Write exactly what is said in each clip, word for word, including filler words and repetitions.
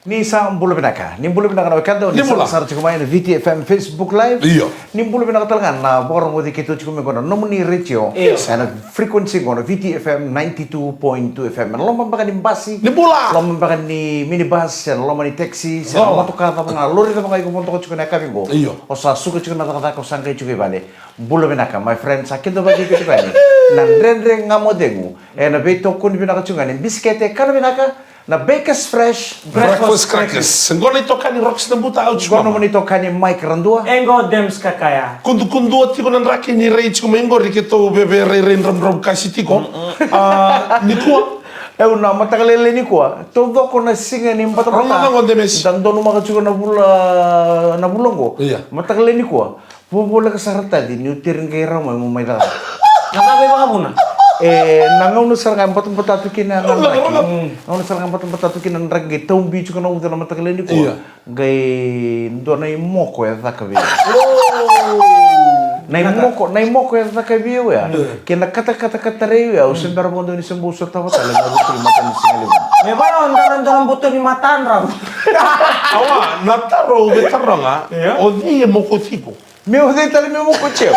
Ni sa bula vinaka, ni bula vinaka na wekada, ni sa sara tiko mai na V T F M Facebook Live. Io. Ni bula vinaka tale ga na vakarogoci keitou tiko mai qo na nomuni retio. Io. Ena frequency qo na V T F M ninety-two point two F M. Ena loma beka ni basi. Ni bula. Loma beka ni minibus, ena loma ni taxi, se na motoka cava ga, lori cava ga iko vodoka tiko na yakavi qo. Io. O sa suka tiko na cakacaka, o sa qai tiko i vale. Bula vinaka, my friend, sa kidavaki iko tiko yani. Na Dredre Ga Mo Cegu. Ena veitokoni vinaka tiko ga ni bisikete, kana vinaka. Na Bakers Fresh Breakfast Crackers. Qo na itokani Rox na buta, au tiko. Qo na nomuni itokani Mike Radua. E qo Dems Kakaya. Kudukudu tiko na draki ni rai tiko mai qori keitou veve rairai dravudravukasi tiko. A, nikua. Eu na mataka lailai nikua. Taucoko na siga ni batabata. Rogoca qo Demes. Da donumaka tiko na vula, na vula qo. Io. Mataka lailai nikua. Vovoleka sara Taci, niu teri qai rawa mai mo mai cakacaka. Na cava e vakavuna? E, na gauna sara ga e batabata tu kina na draki. Mm. Gauna sara ga e batabata tu kina na draki, qai taubi tiko na uca na mataka lailai nikua. Io. Qai dua na imoko e caka vei au. Oh. Na imoko, na imoko e caka vei au ya. Mm. Kei na katakata katarei au ya, au se bera vakadua ni se bau sotava tale na ruku ni mata ni siga levu. Me vaka o dara dua na boto ni matadrau. Awa, na taro, me taroga, io, o cei e mokoti iko? Meu cei tale meu mokoti au?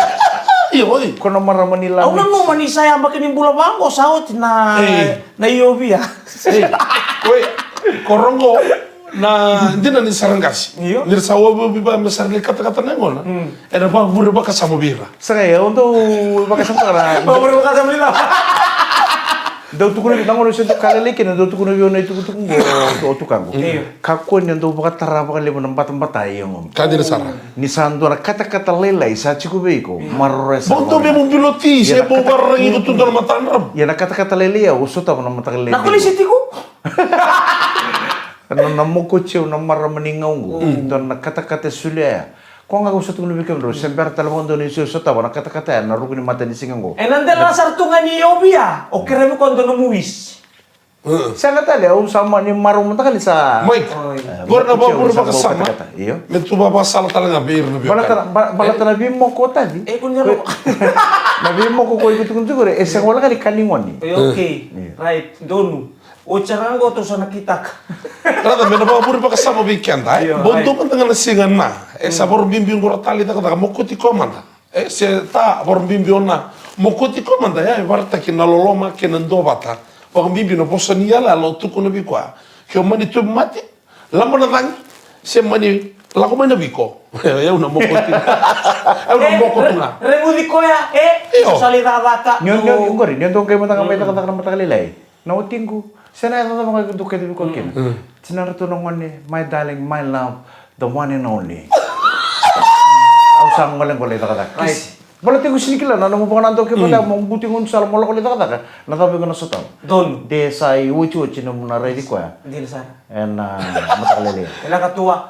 Io, oi. Ko na marama ni Lami. Au nanuma ni sa yabaki ni bula vaqo sa oti na, ei, na iovia. Ei, oi, ko rogo na dina ni sara qasi. Io. Ni ra sa oviovia me sara ni katakata na yagona. Mm. Ena vakavure vakasama vei ira. Sega, e, au dau vakasama sara. Vakavure vakasama vei ira. Dau tukuna vei, na gauna au se dau ka lailai kina, dau tukuna vei au na itukutuku qo, o tukaqu. Io. Kakua ni dau vakatara vakalevu na batabata e yagomu. Ka dina sara. Ni sa dua na katakata lailai sa tiko vei iko, maroroya sara. Bau dau me mo biloti, se bau vakararagica tu dua na matadramu. Ia na katakata lailai au sotava na mataka lailai. Na kolisi tiko? Na, na mokoti au na marama ni gauna qo. Mm. Dua na katakata e solia ya. Ko ga au sa tukuna vei kemudrau, se bera tale vakadua ni se sotava na katakata ya na ruku ni mata ni siga qo. E na dela sara tu ga ni ovia, o kerevi ko dua nomu wish. Mm. Sega tale, au sa mani marau mada ga ni sa. Mike, oi, qori na vakavure vakasama. Io. Me tu vakasala tale ga vei ira na veiwekani. Baleta na, ba-, baleta na veimoko o Taci. E, ko ni na veimoko ko iko tukuna tiko qori, e sega wale ga ni ka ni gone. E, okay. Io. Right, donu. Oti sara ga qo tou sa na kitaka. Raica me na vakavure vakasama vei keda, e? Io, right. Bau dua mada ga na siga na. E sa vakabibi qo ra tale i cakacaka, mokoti koya mada. E se ta vakabibi o na. Mokoti koya mada, e, e vakaraitaki na loloma kei na duavata. Vakabibi na vosa ni yalayala o tukuna vei koya. Ke o mani tauvimate, lako na cagi, se mani lako mai na viko. E, au na mokoti. Au na moko tu ga. Reguci koya, e, io. Sa lai cakacaka. Ni o, ni o, qori, ni o dou qai mada ga mai cakacaka na mataka lailai. Na watiqu, se na yacova ga dou kacivi koya kina. Mm. Tinadratou na gone, my darling, my love, the one and only. Au sa gole qo lai cakacaka. Right. Baleta iko sega ni kila na nomu vakanadaku kei vale mo buti gaunisala mo lako lai cakacaka. Na cava iko na sotava? Donu. De sa iotioti nomu na raici koya. Dina sara. Ena mataka lailai. Ena katua.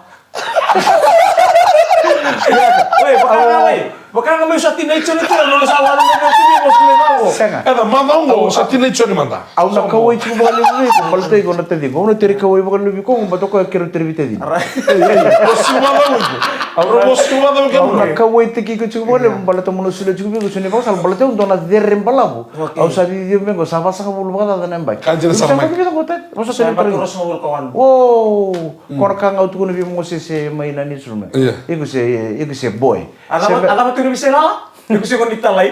Oi, vaka ga mai. Vaka ga mai sa tina i Joni tu, na sa wale na tu ni mo sule vaqo. Sega. Eda macawa qo sa tina i Joni mada. Au na kauwai tiko vakalevu vei iko, baleta iko na taciqu. Au na teri kauwai vakalevu vei iko, baleta o koya keirau teri vei taciqu. Right. Mo sega ni macawa iko. Au na, mo sega ni macawa iko. Au na kauwaitaki iko tiko vakalevu, baleta mo na solia tiko vei iko, so ni vakasala, baleta au dua na cere balavu. Okay. Au sa cici mai qo, sa vasagavulu vakacaca na yabaki. Ka dina sara mai. Sa yabaki ruasagavulu ka walu. Wow. Mm. Ko na ka ga au tukuna vei Mosese mai na newsroom. Io. Iko se, iko se boy. A cava, a cava tukuna vei Selala? Iko se ko ni talai.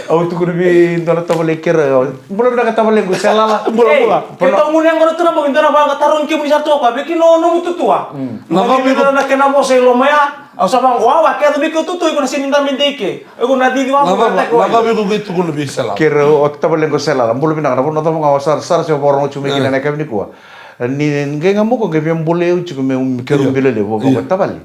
Au tukuna vei dua na tavale kere. Bula vinaka tavale qo Selala. Bula, bula. Keitou gunu yaqona tu na bogi, dua na vaqo tarogi kemuni sara tu o koya. Vei kina o nomu tutua. Mm. Na cava iko na kena vosa i loma ya. Au sa vaqo, au a kece vei keitou tutua, iko na sega ni dabe dei ke. Iko na cici vaqo. Na cava iko qai tukuna vei Selala? Kere o tavale qo Selala. Bula vinaka, na vanua cava ga o sara, sara se o vakarogo tu mai kina na yakavi nikua. Ni qai ga mo ko qai via bolei au tiko meu keirau bilo levu, au vaka tavale.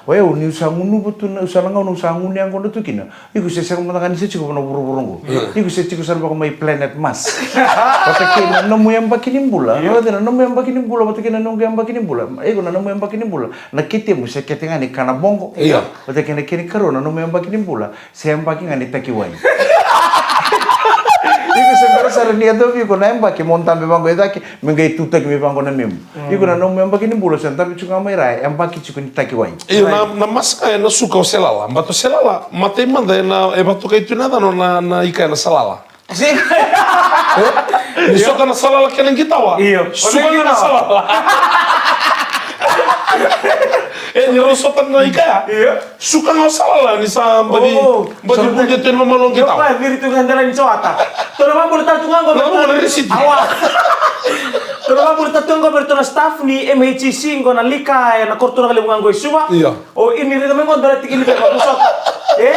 O yau niu sa gunuva tu na, au sa na gauna au sa gunu yaqona tu kina. Iko se sega mada ga ni se tiko vana vuravura qo. Iko se tiko sara vaka mai planet Mars. Vata kei na nomu yabaki ni bula. Io. Vata kei na nomu yabaki ni bula, vata kei na noqu yabaki ni bula. Iko na nomu yabaki ni bula. Na ketemu se kete ga ni kana boqo. Io. Vata kei na kena ikarua na nomu yabaki ni bula. Se yabaki ga ni takiwai. Iko se bera sara ni yacovi iko na yabaki mo dabe vaqo e cake, me qai tutaki mai vaqo na memu. Mm. Iko na nomu yabaki ni bula se dabe tiko ga mai ra, yabaki tiko ni takiwai. Io, na, na masa ga ena suka o Selala. Baleta o Selala, matai mada ena, e vatokai tu na yacana na, na ika ena salala. Sega. E? Ni sota na salala kei na qitawa. Io. Suka na salala. E, ni rau sota na ika ya. Io. Suka ga o Salala ni sa baci, oh, baci sota. Vunde tu ni mamalo qitau. Io, viri tu ga dela ni sota. Tou na vabula tale tu ga qo. Na vabula risiti. Awa. Tou na vabula tale tu ga qo vei ratou na staff ni M H C C qo na lika e na korotou na ka levu ga qo e Suva. Io. O ini raica mai qo dua na tikini vei ko sota. E?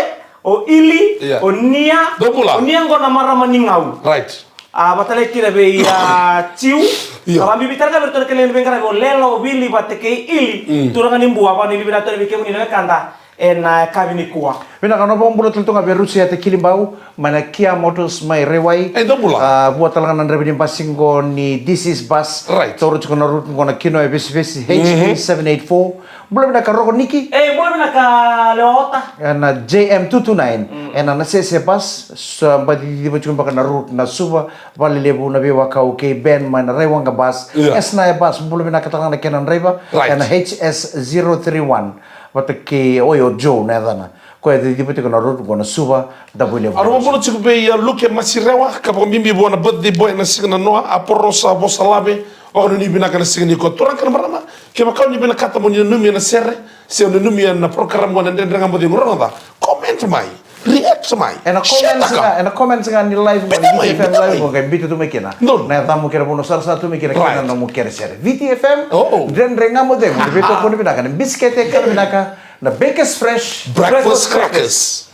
O Ili, io, o Nia, dou bula. O Nia qo na marama ni Gau. Right. A, vata tale kina vei, a, Tiu. Io. A, vabibi tale ga vei ratou na kena veiqaravi o Lela, o Vili, vata kei Ili. Mm. Turaga ni Bua, vakavinavinaka tale vei kemuni na wekada ena yakavi nikua. Vinaka, na vakabula tale tu ga vei Rusi Ate Kilibau mai na Kia Motors mai Raiwai. E, dou bula. A, vua tale ga na draiva ni basi qo ni This Is Bus. Right. Taura tiko na route qo na kinoa e vesivesi, mhm, H P seven eight four. Bula vinaka Roko Niki. E, bula vinaka Leota. Ena J M two two nine. Mm. Ena na Sese Bus, sa baci ciciva tiko beka na route na Suva, Valelevu, na veiwakau kei Ben mai na Raiwaqa Bus. Yeah. Esnae Bus, bula vinaka tale ga na kena draiva. Right. Ena H S zero three one. Vata kei, oi, o Joe na yacana. Koya e ciciva tiko na route qo na Suva, Davuilevu. Au bula tiko vei, a, Luke Masirewa, ka vakabibi vua na birthday boy na siga na noa, a Porosa Vosalave, vakanuinui vinaka na siga nikua. Turaga kei na marama, kevaka o ni vinakata mo ni nanumi ena sere, se o nanumi ena program qo na Dredre Ga Mo Cegu, rogoca, comment mai, react mai, ena comments ga, ena comments ga ni live qo, ni Viti F M live qo, qai biuta tu mai kina. Donu. Na yacamu kei na vanua sarasara tu mai kina, kei na nomu kerekere. Viti F M, oh, Dredre Ga Mo Cegu, ni veitokoni vinaka, na bisikete, kala vinaka, na Bakers Fresh Breakfast Crackers.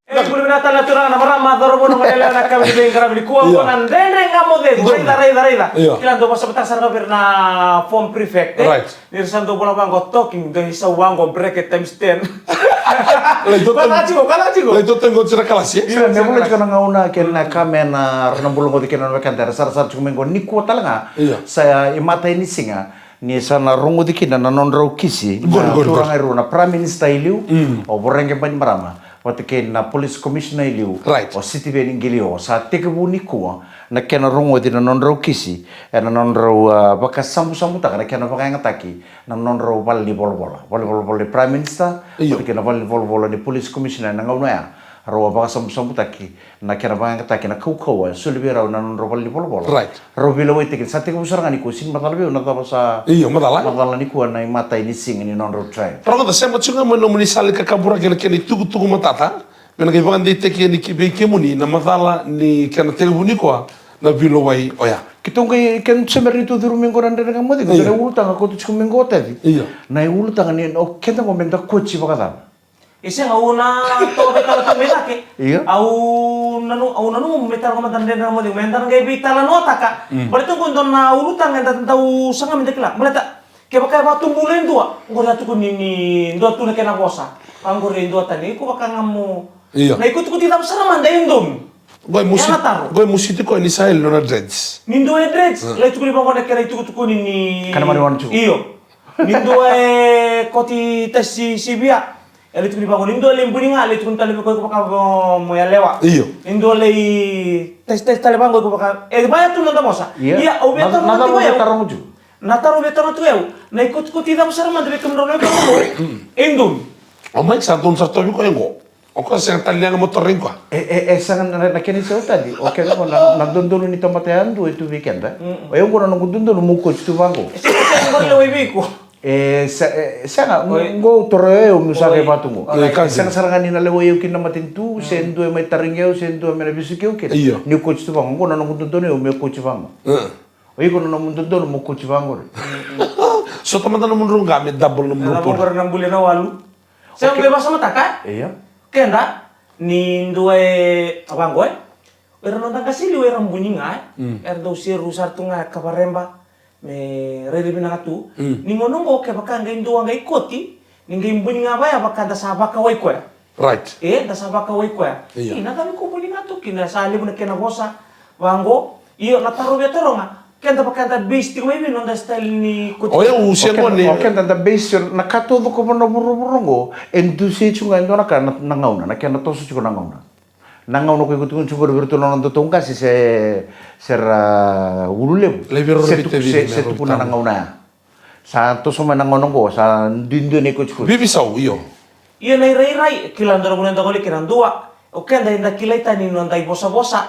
E, bula vinaka tale na turaga na marama, cauravou, na goneyalewa, na yakavi ni veiqaravi nikua, qo na Dredre Ga Mo Cegu. Raica, raica, raica. Io. Kila dou vakasamataka sara ga vei ira na form prefect, e? Right. Ni ra sa dau vola vaqo talking, dou isau vaqo bracket times ten. Lai dou talking, lai dou talking qo tiko na kalasi, e? Io, me vola tiko na gauna kei na ka me na ra na bula qo tiko na wekada era sarasara tiko mai qo nikua tale ga. Io. Sa imatai ni siga. Ni sa na rogoci kina na nodrau kisi na turaga e rua, na Prime Minister e liu, o Voreqe Bainimarama, vata kei na Police Commissioner e liu, o Sitiveni Qilio. Sa tekivu nikua na kena rogoci na nodrau kisi ena nodrau, a, vakasabusabutaka na kena vakayagataki na nodrau valenivolavola, valenivolavola ni Prime Minister, vata kei na valenivolavola ni Police Commissioner ena gauna oya. Rau a vakasabusabutaki na kena vakayagataki na kaukauwa e soli vei rau na nodrau valenivolavola. Right. Rau veilewaitaki, sa tekivu sara ga nikua, sega ni macala vei au na cava sa, io, macala, macala nikua na imatai ni siga ni nodrau trial. Rogoca, sema tiko ga mai nomuni sala ni kakaburaki ena kena itukutuku matata me na qai vakadeitaki yani vei kemuni na macala ni kena tekivu nikua na veilewai oya. Keitou qai, kena sema ni tou curu mai qo na Dredre Ga Mo Cegu, io, na ulutaga koto tiko mai qo, Tadi. Io. Na ulutaga ni o keda qo me da koti vakacava? E sega, au na toka veitala tu mai cake. Io. Au nanu, au nanuma me tara mada na Dredre Ga Mo Cegu me da na qai veitalanoataka. Mm. Baleta qo e dua na ulutaga eda dau saga me da kila. Baleta kevaka e vakatubula e dua, qori a tukuni ni dua tu na kena vosa. Vaqori e dua tani, iko vaka ga mo. Io. Na ikotikoti cava sara mada e donu? Qo e musi-, qo e musiti koya ni sa yali nona dreads. Ni dua e dreads, mm, lai tukuni vaqo na kena itukutukuni ni. Kana marijuana tiko. Io. Ni dua e koti tasi sivia. E lai tukuni vaqo, ni dua e lai buni ga, e lai tukuni tale vei koya iko vaka mo yalewa. Io. Ni dua e lai tasi, tasi tale vaqo iko vaka. E vaya tu na noda vosa. Ia. Ia, au via taroga tiko au. Na taro au via taroga tiko au. Na ikotikoti cava sara mada vei kemudrau na ikotikoti e donu? O Mike sa donu sara tu vei koya qo. O koya sega tale ni yaga mo tarogi koya. E, e, e sega na, na kena isau, Tadi. O kena qo na, na dodonu ni tamata yadua e tu vei keda. Mm. O yau qo na noqu dodonu meu koti tu vaqo. E sega, sega, sega, qori lewai vei iko. E, se-, e, sega, qo au toro, e, au meu sa qai vatu qo. Oi. E, sega sara ga ni na lewai au kina na matanitu, se dua e mai tarogi au, se dua me na vesuki au kina. Io. Niu koti tu vaqo, qo na noqu dodonu au meu koti vaqo. Mm. O iko na nomu dodonu mo koti vaqori. Sota mada nomudrau qa me double nomudrau pona. Na buli na walu. Sega, okay, me vakasamataka, e? Io. Keda, ni dua e, vaqo, e? O ira noda qase liu era buni ga, e? Mm. Era dau seru sara tu ga e Kavareba, me rairai vinaka tu. Mm. Ni gauna qo kevaka qai dua qai koti, ni qai buni ga vaya vaka da sa vakawai koya. Right. E, da sa vakawai koya. Io. Ina cava iko buni ga tu kina, sa levu na kena vosa, vaqo, io, na taro au via taroga. Keda vaka eda base tiko mai vei noda style ni koti. O yau, se o keda, o keda da base, na ka taucoko vua na vuravura qo, e dusia tiko ga e dua na ka na, na gauna, na kena toso tiko na gauna. Na gauna ko iko tukuna tiko qori vei iratou na nodatou qase se, se ra Ululevu. Lai vei rau na se tuku, se, se tukuna na gauna ya. Sa toso mai na gauna qo, sa duidui na ikotikoti. Vivisau, io. Ia na irairai, kila dua na vanua eda gole kina, dua. O keda eda kilai tani na noda ivosavosa.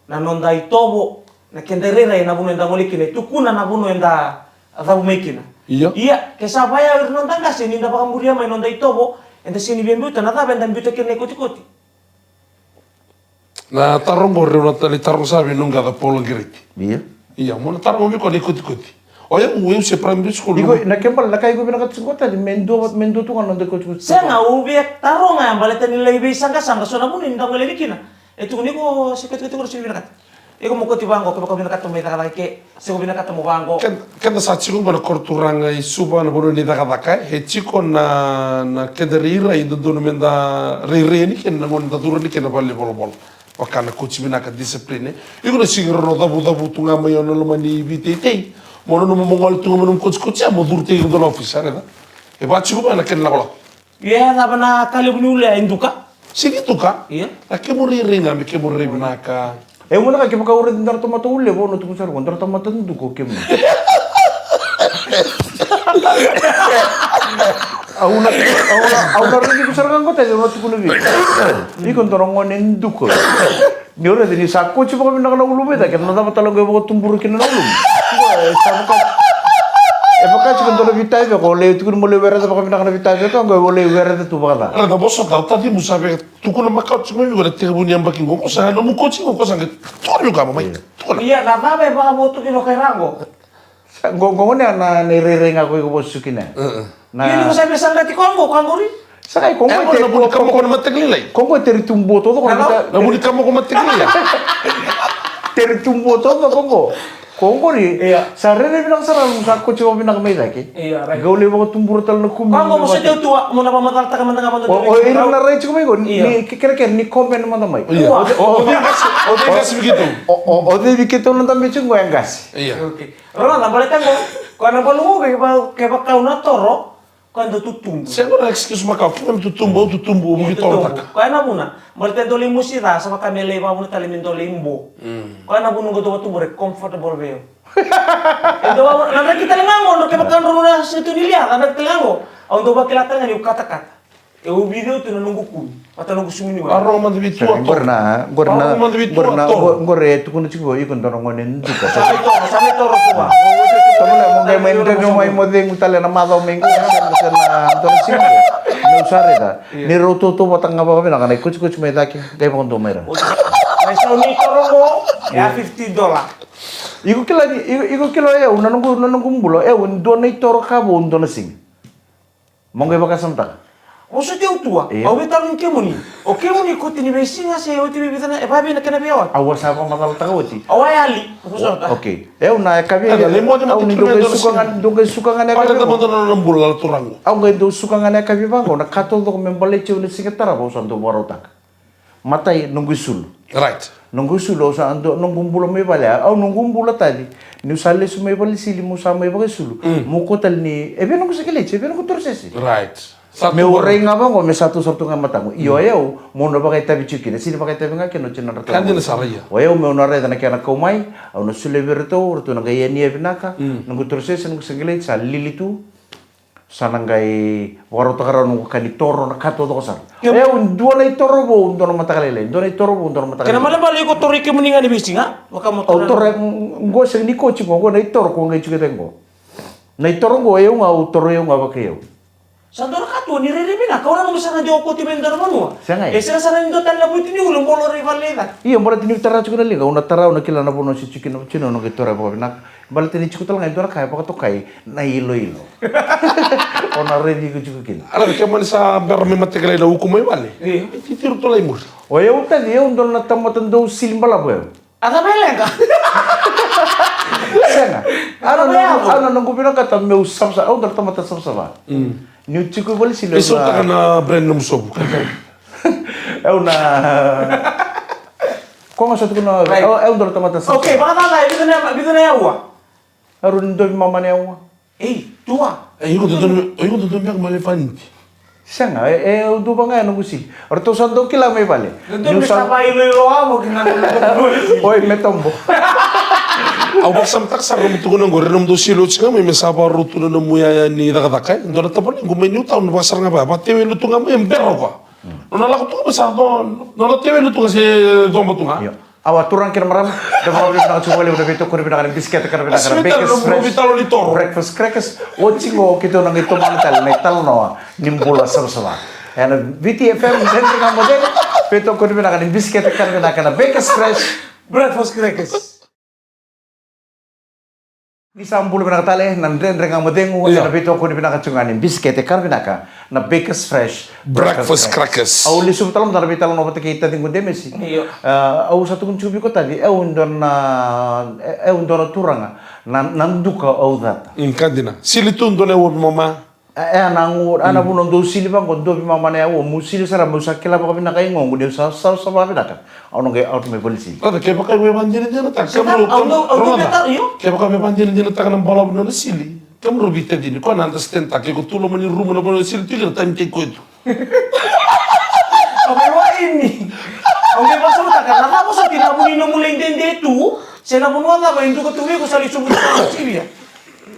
Na noda itovo, na keda irairai, na vanua eda gole kina, e tukuna na vanua eda, a cavu mai kina. Ia. Ia, ke sa vaya o ira na noda qase ni da vakamuria mai noda itovo, eda sega ni via biuta, na cava eda biuta kina na ikotikoti? Na taro oqo rau na tali taro sa vei noqu qaca Paula Giriti. Ia. Ia, mo na taro oqo vei koya na ikotikoti. O yau, au se primary school. Iko, na kebal, na ka iko vinakata tiko tadi, me dua, me dua tu ga na noda ikotikoti. Sega, au via taro ga, baleta ni lai veisaqasaqa, so na vuna ni da gole kina. E tukuni iko se ikotikoti ko se vinakata. Iko mo koti vaqo, kevaka o vinakata mo mai cakacaka ke, se o vinakata mo vaqo. Keda, keda sa tiko qo na koro turaga i Suva na vanua ni cakacaka, e tiko na, na keda rairai dodonu meda rairai yani kina na gauna da curu yani kina na valenivolavola. Vaka na coach vinaka, discipline. Iko na sega ni rawa ni cavucavu tu ga mai o na loma ni veiteitei. Mo nanuma mo gole tu ga mai nomu kotikotiya mo curu tiko i dua na office, a raica. E vaka tiko vua na kena lakolako. Ia, cava na ka levu ni ulea e duka? Sega ni duka. Ia. Na kemu rairai ga me kemu rairai vinaka. E, au na ka kevaka au raica dua na tamata ulea, au na tukuna sara, dua na tamata duka o kemu. Au na, au na, au na raici iko sara ga qo tadi, au na tukuna vei iko. Iko dua na gone duka. Ni o raica ni sa koti vakavinaka na ulumu i cake, na cava tale qo e vakatubura kina na ulumu? Qo e sa vaka, e vaka tiko dua na veitaviyaka, o lai tukuni mo lai wereta vakavinaka na veitaviyaka, qo o lai wereta tu vakacava? Raica, vosota, o tacimu sa via tukuna makawa tiko mai vei iko na tekivu ni yabaki qo, qo sa nomu koti qo, qo sa qai tukuna vei iko, a, mai, tukuna. Ia, na cava e vakavotukina o kai ra qo? Sa, qo, qo, qo na, na, na irairai ga ko iko vosa kina. Na. Ia, ni ko sa via saqati ko qo, ko qori? Sa kai, ko qo e teri, na vuni kamoko na mataqali lai. Ko qo e teri tubu taucoko na vuni kamoko mataqali lai. Teri tubu taucoko ko qo. Ko qori. Ia. Sa rairai vinaka sara, sa koti vakavinaka mai cake. Ia, right. Qai lai vakatubura tale na kumi. Ko qo mo sa teu tua, mo na vakamacalataka mada ga vata. O, o ira na rai tiko mai qo, ni kerekere, ni comment mada mai. Ia. O, o, o cei qasi, o cei qasi vei keitou? O, o, o cei vei keitou na dabe tiko qo e qasi. Ia. Okay. Rogoca, baleta qo, koya na valu qo, kevaka, kevaka au na toro, koya dau tutubu. Sega na excuse makawa, kevaka me tutubu, au tutubu, au vukei torotaka. Koya na vuna, baleta dau lai mosi ca, sa vaka me lai vakavuna tale me dau lai bo. Mm. Koya na vuna qo dau vakatubura, e comfortable vei au. E dau vakavuna, na draki tale ga qo, kevaka drau na sega tu ni lia, na draki tale ga qo, au dau vakila tale ga niu katakata. E uvi ceu tu na noqu kumi vata noqu sumini wai. Vakarorogo mada vei tua. Qori na, qori na, qori na, qori e tukuna tiko vei iko dua na gone duka. Sa mai toro, sa mai toro tua. Tamana mo qai mai dredre mai mo cegu tale na macawa mai qo, se na dua na siga. Meu sa raica ni rau tautauvata ga vakavinaka na ikotikoti mai cake, qai vakadua mai ra. Mai sau ni toro qo, e a fifty dollar. Iko kila ni, iko, iko kila o yau na noqu, na noqu bula, e au dua na itoro ka vou dua na siga. Mo qai vakasamataka. Vosoti au tua. Io. Au via tarogi kemuni. O kemuni koti ni veisiga se oti vei vica na, e vavei na kena veiyawa? Au a sa vakamacalataka oti. Au a yali. Vosota. Okay. E au na yakavi. Au ni dou qai suka ga, dou qai suka ga na yakavi. Au qai dou suka ga na yakavi vaqo, na ka taucoko me baleti au na siga tarava au sa dau vakarautaka. Matai, noqu isulu. Right. Noqu isulu, au sa dua, noqu bula mai vale, au noqu bula tale. Niu sa lesu mai vale sili, meu sa mai vakaisulu. Mm. Meu kua tale ni, e vei noqu sikileti, e vei noqu torosese. Right. Meu rai ga vaqo, me sa tu sara tu ga e mataqu. Io, mm, o yau, meu na vakaitavi tiko kina, sega ni vakaitavi ga kina, o tina ratou. Ka dina sara, ia. O yau, meu na raica na kena kau mai, au na solia vei iratou, ratou na qai yania vinaka, mm, noqu torosese, noqu sikileti, sa lili tu. Sa na qai vakarautaka rawa noqu ka ni toro na ka taucoko sara. Io. E au dua na itoro vou, dua na mataka lailai, dua na itoro vou, dua na mataka lailai. Kena ibalebale iko toro i kemuni ga ni veisiga, vaka mo toro. Au toro, qo sega ni koti qo, qo na itoro ko qai tiko e cake qo. Na itoro qo, e au ga, au toro, e au ga vaka e au. Sa dua na ka tu, ni rairai vinaka, au nanuma sara ga de o koti mai dua na vanua. Sega. E sega sara ni dua tale na vuti ni ulu, bolo rai vale i cake. Io, baleta niu tara tiko na liga, au na tara, au na kila na vanua se tiko kina, tiko na, au na qai toro vakavinaka. Baleta ni tiko tale ga e dua na ka e vakatokai na iloilo. O na raici iko tiko kina. Ala, ke mani sa bera me mataka lailai na uku mai vale. Io. E titiro tu lai muri. O yau tale, au dua na tamata dau sili balavu yau. A cava e leqa? Sega. A cava e leqa? Au na noqu vinakata meu savasava, au dua na tamata savasava. Mm. Niu tiko i vale sili. E sautaka na brand nomu sovu. Au na. Ko ga sa tukuna, right, au, au dua na tamata sa. Okay, vakacaca, e vica na, vica na yaua? Au ni dovi mama na yaua. Ei, tua. E, iko dodonu, iko dodonu beka mai le faniti. Sega, e, e, au dua vaka ga e noqu sili. Ratou sa dau kila mai vale. Dodonu me sa vakailoilo avo ki na. Oi, me tobo. Au vakasamataka sara nomu tukuna qori, nomudou sili oti ga mai me sa vakarau tu na nomu yaya ni cakacaka, e. Dua na tavalequ mai Newtown, vakasara ga vaka, vakatewelu tu ga mai e bero vaka. Nona lako tu ga me sa co, nona tewelu tu ga se coba tu ga. Io. Au a turaga kei na marama, da vakavinavinaka tiko vakalevu na veitokoni vinaka ni bisikete kana vinaka na Bakers Fresh Breakfast Crackers. Oti qo keitou na qai tomana tale na italanoa ni bula savasava. Ena V T F M, Dredre Ga Mo Cegu, veitokoni vinaka ni bisikete kana vinaka na Bakers Fresh Breakfast Crackers. Ni sa bula vinaka tale na Dredre Ga Mo Cegu, ena veitokoni vinaka tiko ga ni bisikete kana vinaka na Bakers Fresh Breakfast Crackers. Au lesuva tale mada na veitalanoa vata kei taciqu Demesi. Au sa tukuna tiko vei iko taci, au dua na, au dua na turaga na, na duka au cata. Ka dina. Sili tu dua na uavi mama. E, e, na gu, a na vuna dou sili vaqo, dou vimama na yau, mo sili sara, mo sa kila vakavinaka i goqu, ni sa, sa, sa vakavinaka. Au na qai out mai vale sili. Brother, kevaka e vakadinadinataka, kevaka e vakadinadinataka na balavu na sili, kemudrou veitacini, ko na understand taka, ko tu loma ni rumu na vanua sili tu kina, tani kei koya tu. Au qai vakaini. Au qai vakasamataka, na cava soti na vuni nomu lai dede tu, se na vanua cava e duka tu vei iko sa lai sobu tu na sili ya.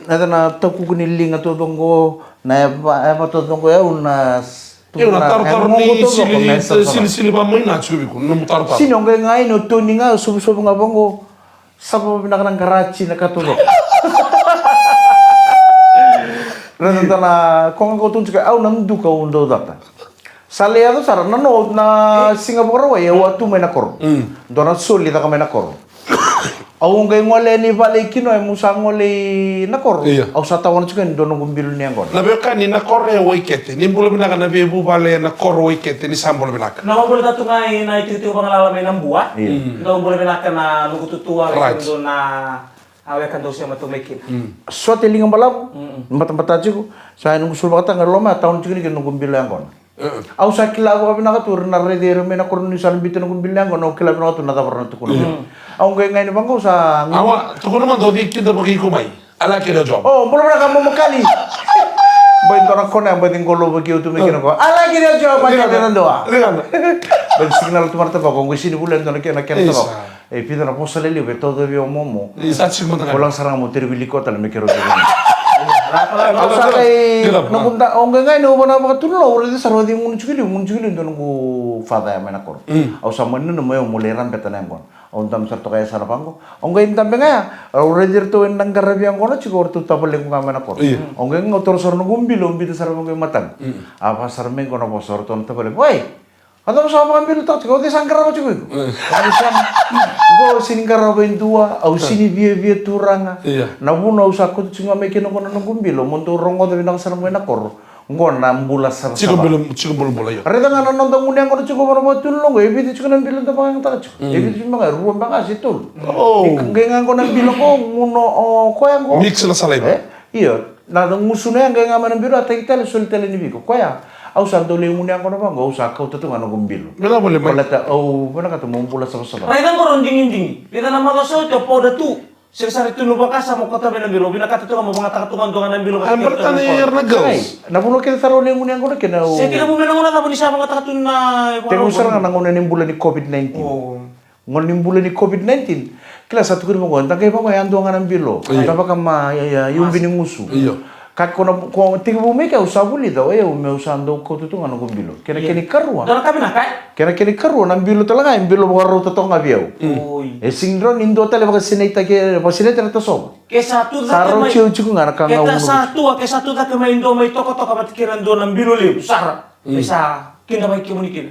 Na, na takuku ni liga taucoko, na eva, eva taucoko, au na s-, io, na tarotaro ni sili, sili, sili vamai na tiko vei iko, nomu tarotaro. Sini, au qai ga ini o Toni ga, sovusovu ga vaqo, sava vinaka na qaraji na ka taucoko. Raica dua na, ko ga ko tukuna tiko, au na duka au dau cata. Sa lai yaco sara, na no, na siga Vakarauwai, au a tu mai na koro. Dua na soli caka mai na koro. Au qai gole yani vale i Kinoya, meu sa gole i na koro. Au sa tawana tiko yani dua noqu bilo ni yaqona. Na veiwekani, na koro e Waikete. Ni bula vinaka na veivuvale na koro Waikete, ni sa bula vinaka. Na vabula tatu ga i na itikotiko vagalala mai na bua. Dau bula vinaka na noqu tutua, right, dua na, a, weka dau sema tu mai kina. Sote liga balavu, batabata tiko, sa noqu sulu vakataga loma, a tawana tiko ni kina noqu bilo yaqona. Au sa kila vakavinaka tu, ra na raici ira mai na koro ni sa na biuta noqu bilo yaqona, au kila vinaka tu na cava ra na tukuna. Au qai ga ini vaqo sa. Awa, tukuna mada o cei kida vakaiko mai. I like it, Job. O, bula vinaka mo makali. Bai dua na kona, bai dua qo lo vakaiko tu mai kina ko. I like it, Job, bai kena na dua. Bai signal tu marata vako, qo sini vula dua na kena, kena vako. E vica na vosa lelevu e tauca vei au momo. Ni sa tiko mada ga. Ko laga sara ga mo terevi liko tale me keirau terevi. Au sa qai, noqu da, au qai qai ni au vana vakatulolo, au raica sara o cei gunu tiko liu, gunu tiko liu dua noqu father ya mai na koro. Au sa mani nanuma au mo lai rabeta na yaqona. Au dabe sara toka e yasana vaqo. Au qai dabe ga ya, au raici iratou ena qaravi yaqona tiko o ratou tavalequ ga mai na koro. Au qai ga au toro sara noqu bilo, au biuta sara vaqo e mataqu. A va sara mai qo na vosa o ratou na tavalequ. Oi! A cava sa vakabilotaka tiko, o cei sa qarava tiko iko? Au sega. Qo au sini qarava e dua, au sini viavia turaga. Na vuna au sa kauta tiko ga mai kina qo na noqu bilo, mo dou rogoca vinaka sara mai na koro. Qo na bula savasava. Tiko bilo, tiko bulabula, io. Raica ga na noda gunu yaqona tiko vana vakatulolo qo, e vica tiko na bilo da vakayagataka tiko. E vica tiko beka, rua beka se tolu. Qai ga qo na bilo qo, gunu o koya qo. Mix na saliva. Io. Na gusuna ya qai ga mai na bilo, a taki tale, soli tale ni viko. Koya, au sa dau lai gunu yaqona vaqo, au sa kauta tu ga noqu bilo. Baleta au vinakata mo bula savasava. Raica qo rau digidigi. Raica na macawa sa oti o poda tu. Sega sara tu na vakasama o kauta mai na bilo. Vinakata tu ga mo vagataka tu ga dua ga na bilo. Ai, baleta na ira na girls. Na vanua kece sara au lai gunu yaqona kina au. Se kila mo me na gauna cava ni sa vagataka tu na. Tekivu sara ga na gauna ni bula ni COVID nineteen. Gauna ni bula ni COVID nineteen, kila sa tukuni vaqo, da qai vaqo yadua ga na bilo. Io. Da vaka ma, ia, ia, iubi ni gusu. Io. Ka ko na, ko tekivu mai ke au sa vulica, o yau meu sa dau kauta tu ga noqu bilo. Kena, kena ikarua. Dua na ka vinaka, e? Kena, kena ikarua, na bilo tale ga, e bilo vakarauta toka ga vei au. Oi. E sega ni dua tale vakasinaitaki, vakasinaitaki na tasova. Ke sa tu cake mai. Sa rauti au tiko ga na ka ga. Ke sa tu, ke sa tu cake mai dua mai tokatoka vata kei na dua na bilo levu sara. Ke sa kidavaki kemuni kina.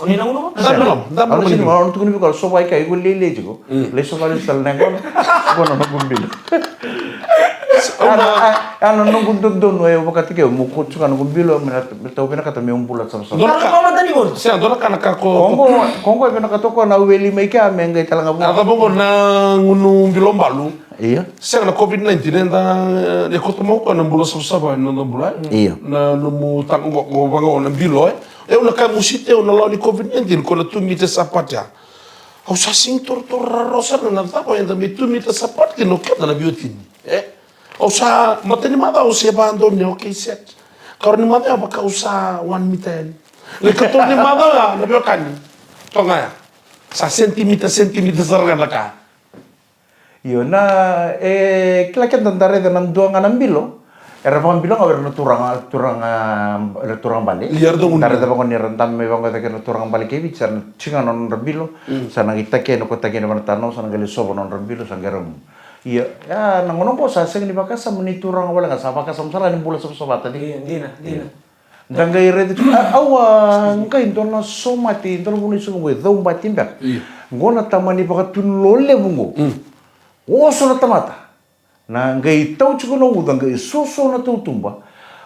O ni na gunu? Dabe loma, dabe loma. Au na tukuna vei iko, au sova i ke, iko lailai tiko. Lai sova lesu tale na yaqona. Qo na noqu bilo. A na noqu dodonu e vakataki au meu kauta tiko ga noqu bilo, me na, me tau vinakata meu bula savasava. Dua na ka. Sega, dua na ka na ka ko. Ko qo, ko qo e vinakata ko na weli mai kea me qai tale ga vua. A cava qo na gunu bilo balu? Io. Sega na COVID nineteen, eda, e koto mai o koya na bula savasava, na noda bula, e? Io. Na nomu taqo qo, qo vaqo na bilo, e? E, au na kaya, musiti au na lawa ni COVID nineteen, ko na two meters apart ya. Au sa sega ni torotoro rawa sara na cava eda mai two meters apart kina o keda na veiwatini, e? Au sa, matai ni macawa au se vadonui, okay, set. Karua ni macawa vaka au sa one meter yani. Na ikatolu ni macawa ya, na veiwekani. Toka ya. Sa sentimita, sentimita sara ga na ka. Io, na, e, kila keda da raica na dua ga na bilo, Era vakabilo ga o ira na turaga, turaga, era turaga bale. Ia, era dau gunu. Tara da vagoni era dame mai vaqo cake na turaga bale kei Viti, sa na tiko ga na nodra bilo, sa na qai takena ko takena vana tano, sa na qai lai sova na nodra bilo, sa qai ra gunu. Ia, ia, na gauna oqo sa sega ni vakasama ni turaga wale ga, sa vakasama sara ga ni bula savasava tale. Ia, dina, dina. Da qai raica tiko, a, au a qai dua na somate, dua na vanua i Suva qo e Caubati beka. Io. Qo na tamani vakatunuloa levu qo. Mm. Oso na tamata. Na qai tau tiko na uca, qai soso na tautuba.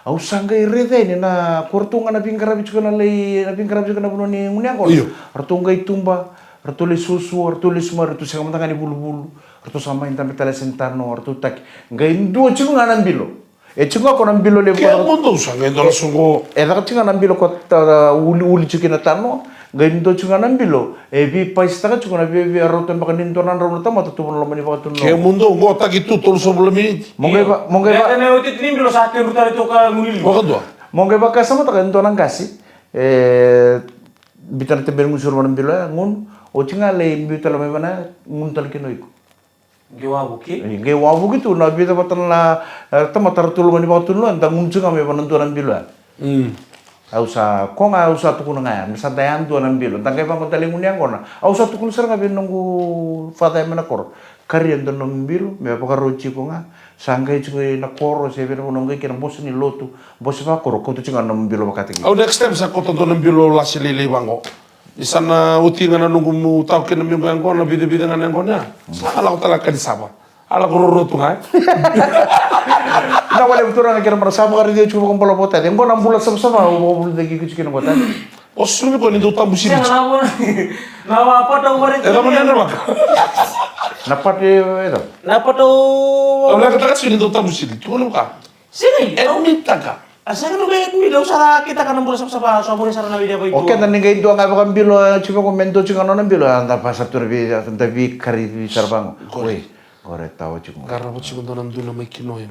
Au sa qai raica yani na ko ratou ga na veiqaravi tiko na lai, na veiqaravi tiko na vanua ni gunu yaqona. Io. Ratou qai tuba, ratou lai suasua, ratou lai sumari, ratou sega mada ga ni vuluvulu. Ratou sa mai dabe tale se ni tano, ratou taki. Qai dua tiko ga na bilo. E tiko ga ko na bilo levu. Ke ko mudou sa qai dua na soqo. E caka tiko ga na bilo ko ta, uli, uli tiko kina tano. Qai dua tiko ga na bilo. E veipaisitaka tiko na vei, vei rauta beka ni dua na drau na tamata tu vana loma ni vakatunuloa. Ke mudou qo taki tu tolusagavulu na miniti. Mo qai va, mo qai va. Io. Ena oti ni bilo sa kedru tale tu ka gunu lima. Vakadua. Mo qai vakasamataka e dua na qase. E, biuta na tebe ni gunu suru vana bilo ya, gunu. Oti ga lai biu tale mai vana, gunu tale kina o iko. Qai wavuki. Io, qai wavuki tu na vica vata na, e, tamata ratou loma ni vakatunuloa, da gunu tiko ga mai vana dua na bilo ya. Mm. Au sa, ko ga au sa tukuna ga ya, me sa da yadua na bilo. Da qai vaqo da lai gunu yaqona. Au sa tukuna sara ga vei noqu father ya mai na koro. Karia dua na nomu bilo, me vakarau tiko ga. Sa qai tiko i na koro, se vei na vanua qai kina bose ni lotu, bose vakoro, kauta tiko ga na nomu bilo vakataki. Au next time sa kauta dua na bilo lasi lailai vaqo. Ni sa na oti ga na noqu mu tau kina mequ yaqona, vicavica ga na yaqona ya. Sa lako tale ka ni sava. A lako roro tu ga, e? Na wale turaga kei na marama sa vakaraici au tiko vakabalavu vata. E qo na bula savasava, au vakavulici iko tiko kina qo tale. O sumi ko ni dau tabu sili. Sega na vo-, na wa pata u vakaraici. E cava na nena vaka? Na pata e cava? Na pata u. Au leka taka tiko ni dau tabu sili. Tukuna vaka. Sega, e au mitaka. A sega ni qai admit, au sa kitaka na bula savasava, sa voli sara na wili a vaitu. O keda ni qai dua ga vakabilo, e, tiko ko me dua tiko ga nona bilo, a da vasa tu na vei, da veikari sara vaqo. Qori. Oi, qori e tawa tiko. Qarava tiko dua na duna mai kino ya.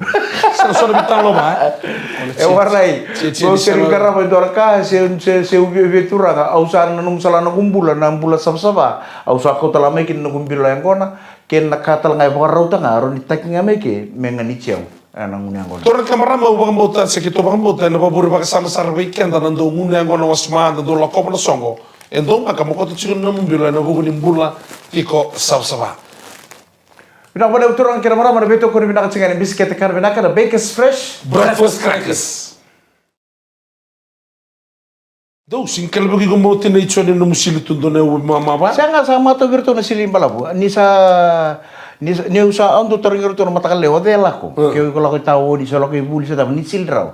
Sega so na veitalanoa va, e? E warai. Tse, tse, o keri qarava e dua na ka, se, se, se u via, via turaga, au sa na nomu sala na noqu bula, na bula savasava, au sa kauta la mai kina noqu bilo yaqona, kei na ka tale ga e vakarauta ga, rawa ni taki ga mai ke, me ganiti au. Ena gunu yaqona. Turaga kei marama, au vakabauta se keitou vakabauta ena vakavure vakasama sara vei keda na dau gunu yaqona wasoma, na dau lakova na soqo. E dau beka mo kauta tiko na nomu bilo ena vuku ni bula tiko savasava. Vinaka vakalevu turaga kei na marama na veitokoni vinaka tiko ga ena bisikete kana vinaka na Bakers Fresh Breakfast Crackers. Dou sega ni kelevuki iko mo tina i Joni na nomu sili tu dua na yau vaimama va? Sega, sa matau vei iratou na sili balavu. Ni sa, ni sa, niu sa, au dau tarogi iratou na mataka lailai, o cei e lako? Mm. Ke o iko lako i taoni, se o lako i vuli, se cava, ni sili rawa.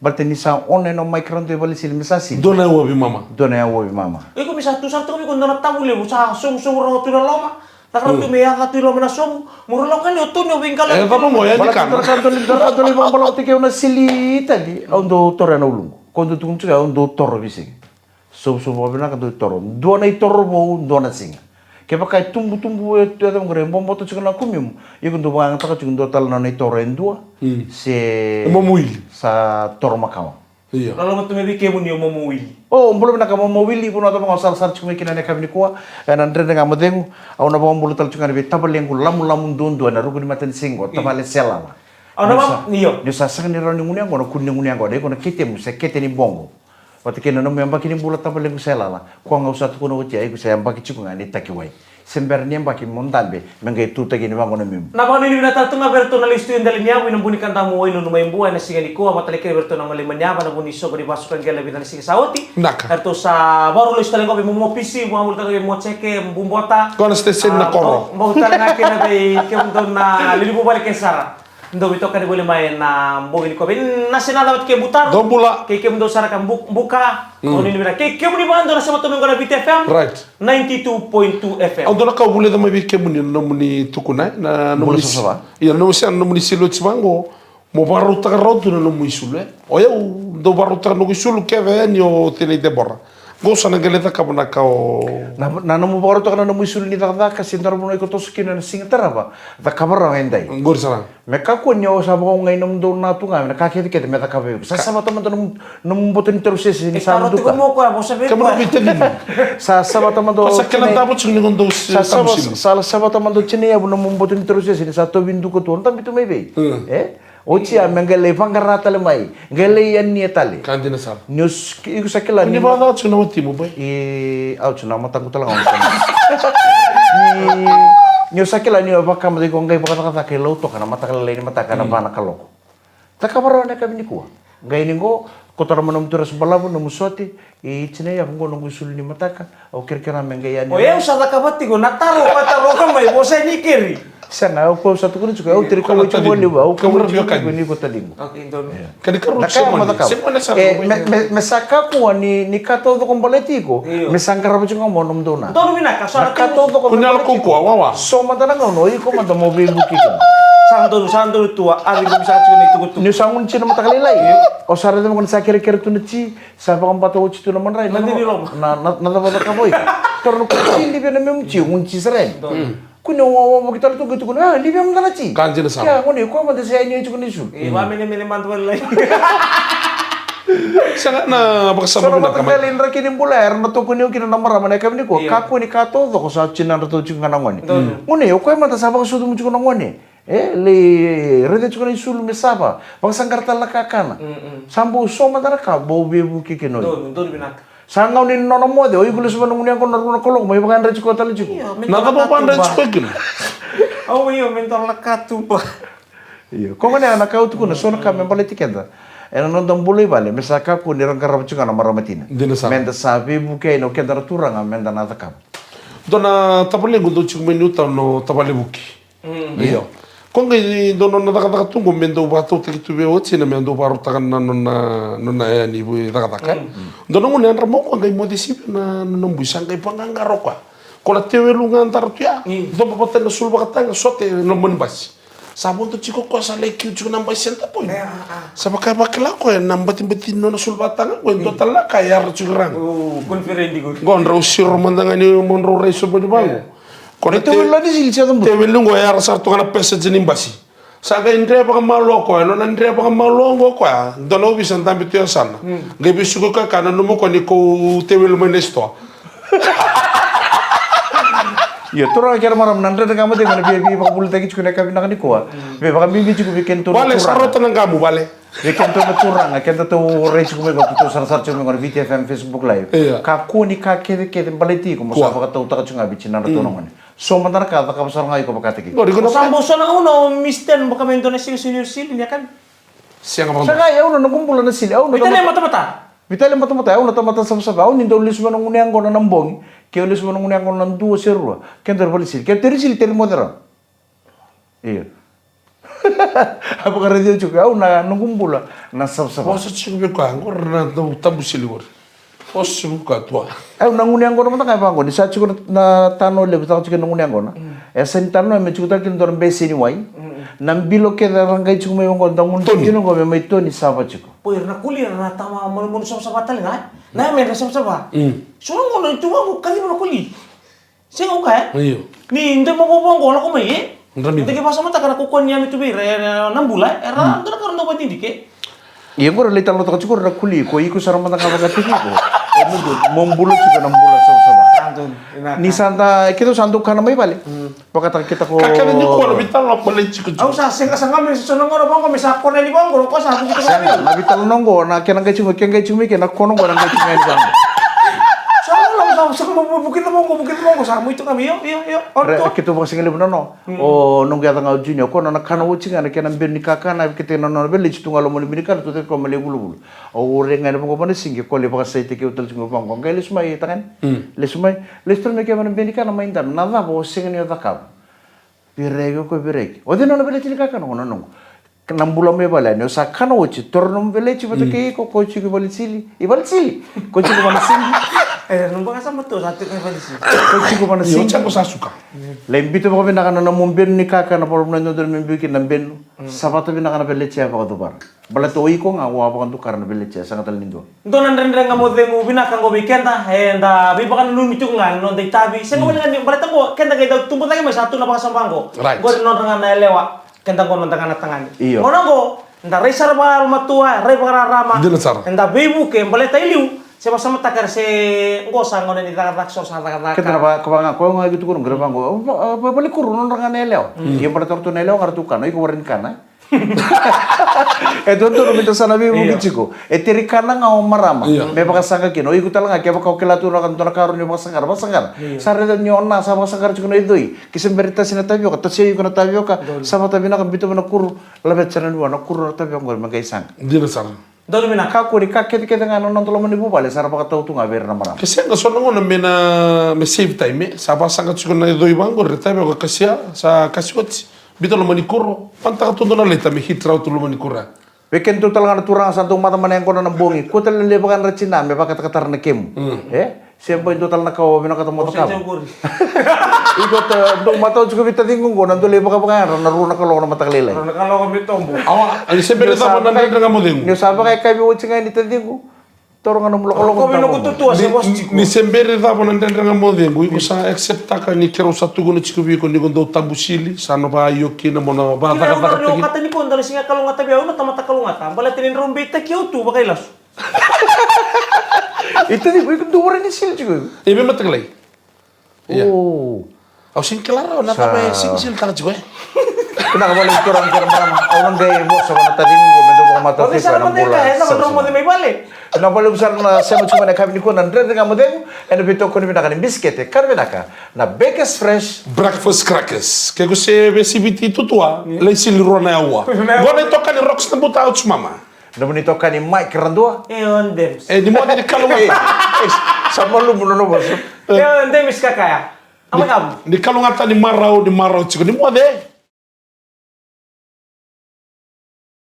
Baleta ni sa on ena mic rawa dua e vale sili, me sa sili. Dua na yau vaimama. Dua na yau vaimama. Iko me sa tu sara toka vei iko dua na tavu levu, sa sogusogu rawa tu na loma. Sa kara tu me yaca tu i loma na somu, mo ra lako yani o toni o veiqalo. E, cava mo, e, baleta dikana. Sa doli, sa doli vakabalavu tiko au na sili tale, au dau toro ena uluqu. Ko dau tukuna tiko au dau toro veisiga. Sovusovu vakavinaka dau toro. Dua na itoro vou, dua na siga. Kevaka e tubutubu e tu e cava qori, e boboto tiko na kumimu. Iko dau vakayagataka tiko dua tale na nona itoro e dua. Mm. Se. E momo wili. Sa toro makawa. Io. Loloma tu mai vei kemuni o Momo Wili. O, bula vinaka Momo Wili, vanua cava ga o sarasara tiko mai kina ena yakavi nikua, ena Dredre Ga Mo Cegu, au na vakabula tale tiko ga na vei tavalequ lamulamu duadua ena ruku ni matanisiga qo, tavale Selala. Au na va-, io. Niu sa sega ni rawa ni gunu yaqona, kua ni gunu yaqona, iko na ketemu se kete ni boqo. Vata kei na nomu yabaki ni bula tavalequ Selala, koya ga au sa tukuna oti ya, iko sa yabaki tiko ga ni takiwai. Se bera ni yabaki mo dabe, me qai tutaki ni vaqo na memu. Na vakanuinui vinaka tale tu ga vei iratou na lewe ni studio e Delainiyau, ena Buni Kadamu, Wainunu mai Bua, ena siga nikua, matale kina vei iratou na gole mani yava, na vu ni soqo ni vasu ka qele, vica na siga sa oti. Naka. Eratou sa vakarau lesu tale qo vei Momo Pisi, vakabula tale vei Momo Jeke, Bubota. Ko na station na koro. Bau tale ga kina vei kemudou na lili vuvale ke sara. Dou veitokani voli mai na bogi nikua vei Nasi Naca vata kei Butaro. Dou bula. Kei kemudou sara ka Bu-, Buka. Mm. Dou nuinui vinaka. Kei kemuni vakadua na sema tu mai qo na Viti F M. Right. Ninety-two point two F M. Au dua na ka au vulica mai vei kemuni na nomuni tukuna, na nomuni savasava. Ia, na nomuni sili oti vaqo. Mo vakarautaka rawa tu na nomu isulu, e. O yau, dau vakarautaka noqu isulu kece yani o tinai Debora. Qo sa na qai lai cakava na ka o. Na, na nomu vakarautaka na nomu isulu ni cakacaka, se dua na vanua iko toso kina na siga tarava, cakava rawa edai. Qori sara. Me kakua ni o sa vakaogai nomudou na tu ga, me na ka kecekece me cakava vei iko. Sa savata mada nomu, nomu boto ni tarusese ni sa duka. Kemudou veitalini. Sa savata mada o. Sa kena davo tiko ni qo dou sa sava-, sa savata mada o tinai Yavu nomu boto ni tarusese ni sa tauvi duka tu, o dabe tu mai vei. Mm. E? Oti ya me qai lai vaqara tale mai, qai lai yania tale. Ka dina sara. Ni o s-, iko sa kila ni vakacava tiko na watimu bai. E, au tiko na mataqu tale ga. Ni, ni o sa kila ni o vaka mada iko qai vakacakacaka i Lautoka na mataka lailai ni mataka na va na kaloko. Cakava rawa na yakavi nikua. Qai ni qo, koto rawa mai nomu turasu balavu, nomu sote, i tina yavu qo noqu isulu ni mataka, au kerekere me qai yani. O yau sa cakava tiko na taro, ka taro ka mai, vosa ni keri. Sega, au kau sa tukuna tiko, au tiri kau tiko levu, au kau tiko ni ko taliqu. Okay, donu. Ka ni karua tiko semana, semana sa. E, me, me, me sa kakua ni, ni ka taucoko baleti iko, me sa qarava tiko ga mo nomu dona. Donu vinaka, sa na ka taucoko. Kuni ala baleti iko. Kukua, wawa. So mada na gauna, o iko mada mo veivuke kina. Sa donu, sa donu tua, a veivuke sa tiko na itukutuku. Ni sa gunu tiko na mataka lailai. O sa raica mo ni sa kerekere tu na ti, sa vakabata oti tu na madrai. Na dini loma. Na, na, na cava cakava iko. Toro na kua ti, livia na memu ti, gunu ti sara yani. Donu. Kuni o, o, o, ki tale tu, ki tukuna, a, livia mada na ti. Ka dina sara. Ia, gone, koya mada sa yani oti ko ni su. E, vamenemene mada vale lai. Sega na vakasama vinaka mai. Sega na vakasama vinaka mai. Draki ni bula, era na tokoni au kina na marama na yakavi nikua. Io. Kakua ni ka taucoko sa tinadratou tiko ga na gone. Donu. Gone, o koya mada sa vakasucu mu tiko na gone. E, lai raica tiko na isulu me sava. Vakasaqara tale na kakana. Mm, mm. Sa bau so mada na ka, bau veivuke kina oi. Donu, donu vinaka. Sa gauna ni nona moce, o iko lesu vua na gunu yaqona na rua na kaloko, mai vakayadra tiko tale tiko. Io, me na cava vakayadra tiko kina. Au, io, me donu na katuba. Io, ko gone na ka au tukuna, so na ka me baleti keda. Ena noda bula i vale, me sa kakua ni ra qarava tiko ga na marama tina. Dina sara. Meda sa veivuke yani o keda na turaga, meda na cakava. Dua na tavalequ dau tiko mai Niutau, o tavale Vuki. Mm. Io. Ko qai dua nona cakacaka tu qo me dau vakatautaki tu vei watina me dau vakarautaka na nona, nona yaya ni cakacaka. Mm. Dua na gauna yadra mai o koya qai moce sivia na nona bui, sa qai vaqaqara o koya. Ko na tewelu ga dara tu ya. Mm. Coba vata na sulu vakataga, sote na loma ni basi. Sa vodo tiko o koya, sa lai kiu tiko na basi eda poi. E, a, a. Sa vaka e vakila o koya na batibati ni nona sulu vakataga qo e dua tale na ka e yara tiko i ra qo. O, confident qo. Qo drau siro mada ga ni mo drau rai sobu ni vaqo. E. Ko na tewelu ni sili sa cabu. Tewelu qo e yara sara tu ga na passage ni basi. Sa qai dre vakamalua o koya, nona dre vakamalua qo o koya. Dua na ovisa dabe tu e yasana. Mm. Qai vesuki koya ka nanuma o koya ni ko tewelu mai na sitoa. Io, turaga kei na marama, na dredre ga mada ga na via, via veivakavulici tiko na yakavi vinaka nikua. Mm. Veivakabibi tiko vei kedatou na turaga. Vale, sa rauta na qamu, vale. Vei kedatou na turaga, kedatou rai tiko mai qo, kedatou sarasara tiko mai qo na Viti F M Facebook Live. Io. Kakua ni ka kecekece baleti iko mo sa vakatautaka tiko ga vei tinadratou na gone. So mada na ka cakava sara ga iko vakataki. Qori iko na sa bau so na gauna o Mister N vaka me dua na siga sili, sili ni yakavi. Sega vakadua. Sega, au na noqu bula na sili, au na tamata. Vitalia matamata. Vitalia matamata, au na tamata savasava. Au ni dau lesu mai na gunu yaqona na bogi, keu lesu mai na gunu yaqona na dua se rua, keda ra valisili. Keda teri sili, teri moce rawa. Io. A vakaraici au tiko, au na noqu bula na savasava. Vosa tiko vei koya, qori na dau tabu sili qori. Vosa tiko vei koya tua. Au na gunu yaqona mada ga e vaqo, ni sa tiko na, na tano levu, tiko na gunu yaqona. Mm. E sa ni tano me tiko tale kina dua na beseni wai. Mm. Na bilo kece ra qai tiko mai vaqo, da gunu tiko kina qo me mai toni sava tiko. Poi, era na kuli, era na tama manumanu savasava tale ga, e? Na yame era savasava. Mm. So na gauna ni tu vaqo, kaciva na kuli. Sega uka, e? Io. Ni dua mavoa vaqo, lako mai, e? Dra mi. Dua ke vakasamataka na kaukaua ni yame tu vei ira, e, na bula, e? Era, mm, dua na ka ra dau vakadidike. Ia qori lai talanoataka tiko na kuli, ko iko sara mada ga vakataki iko. E, mo bula tiko na bula savasava. Sa donu, vinaka. Ni sa da, keitou sa dau kana mai vale. Mm. Vakataka keitou ko. Ka kece ni ko na veitalanoa ko lai tiko tiko. Au sa sega, sa ga me so na gauna vaqo me sa kona ni vaqo, ko sa vuki tiko. Sega, na veitalanoa qo, na kena qai tiko, ke qai tiko mai ke na kona qo, na qai tiko mai ni vaqo. Sa la, sa, sa, mo, mo, vuki tiko vaqo, vuki tiko vaqo, sa mu tiko mai, io, io, io. Re, keitou vakasega levu na no. Mm. O noqu yaca ga o Junior, ko na, na kana oti ga na kena benu ni kakana, keitou na nona vei lai tiko ga loma ni benu ni kana, tu tiko mai lai vulavula. Au ure ga ena vaqo vana sigi, ko lai vakasaitaki au tale tiko vaqo. Qai lesu mai tagane. Mm. Lesu mai, lesu tale mai ke vana benu ni kana mai dabe. Na cava o sega ni o cakava? Vireki, o ko vireki. O cei nona veleti ni kakana? O na noqu. Na bula mai vale yani, o sa kana oti, toro nomu veleti vata kei iko, ko tiko i vale sili. I vale sili. Ko tiko vana sigi. E, nomu vakasama tu, sa tiko i vale sili. Ko tiko vana sigi. Io, sa suka. Lai biuta vakavinaka na nomu benu ni kakana, volai na dodonu me biu kina na benu. Mm. Savata vinaka na veleti ya vakacavara. Baleta o iko ga o a vakadukara na veleti ya, sega tale ni dua. Dua na dredre ga mo cegu vinaka qo vei keda, eda veivakananumi tiko ga ena noda itavi. Sega wale ga ni, baleta qo, keda qai dau tubu cake mai sa tu na vakasama qo. Right. Qori nodra ga na yalewa, keda qo noda ga na tagane. Io. Gauna qo, da rai sara vakayalomatua, rai vakararama. Dina sara. Eda veivuke, baleta i liu, se vakasamataka era se qo sa gauna ni cakacaka, so sa cakacaka. Keda na va, ko vaka ga, ko ga ki tukuna, qori vaqo, va, va, valikuru nodra ga na yalewa. Mm. Ia baleta ratou na yalewa ga ratou kana, iko warai ni kana. E dodonu me da sa na veivuke tiko. E terikana ga o marama me vakasaqa kina. O iko tale ga, kevaka o kila tu na ka, dua na ka rawa ni vakasaqara, vakasaqara. Sa raica ni o na sa vakasaqara tiko na icoi. Ke se bera ni tasi na tavioka, tasia iko na tavioka. Sa vata vinaka, biuta mai na kuro. Laveta sara na vua na kuro na tavioka qori me qai saqa. Dina sara. Donu vinaka. Kakua ni ka kecekece ga na noda loma ni vuvale sa ra vakatau tu ga vei ira na marama. Ke sega, so na gauna me na, me save time, e sa vakasaqa tiko na icoi vaqori, tavioka, kasia, sa kasi oti. Biuta loma ni kuro, vanataka tu dua na laita me heat rawa tu loma ni kuro. Vei kemudou tale ga na turaga sa dau maca mai na yaqona na bogi, kua tale na lai vakayadra tiko na me vakatakatara na kemu. E? Se bau dua tale na ka o vinakata mo cakava. Iko ta dau matau tiko vei taciqu qo na dau lai vakavakayadra na rua na kaloko na mataka lailai. Rua na kaloko me tobo. Awa, ni se bera ni cava na dredre ga mo cegu. Niu sa vakayakavi oti ga ni taciqu. Toro ga na mulokoloko. Ni se bera ni cava na dredre ga mo cegu, iko sa acceptaka ni keirau sa tukuna tiko vei iko ni ko dau tabu sili, sa na vakaio kina mo na vakacakacakataki. Ni ko dau na siga kalougata vei au na tamata kalougata. Baleta ni drau beitaki au tu vakailasu. Ita ni ko iko dau warai ni sili tiko. E me matakalai. Ia. Au sega ni kila rawa na cava e sega ni sili tale tiko e. Vinaka vakalevu turaga kei na marama, au na qai vosa vua na taciqu me dau vakamatau tiko ena bula. Vinaka vakalevu sara na sema tiko mai na yakavi nikua na Dredre Ga Mo Cegu, ena veitokoni vinaka ni bisikete, ka vinaka na Bakers Fresh Breakfast Crackers. Ke ko se vesiviti tutua, lai sili rua na aua. Qo na itokani Rocks na buta, au tu mama. Nomuni itokani Mike Radua. E o Demis. E ni moce ni kalougata. Sa malumu nona vosa. E o Demis kakaya. Ni kalougata ni marau, ni marau tiko. Ni moce.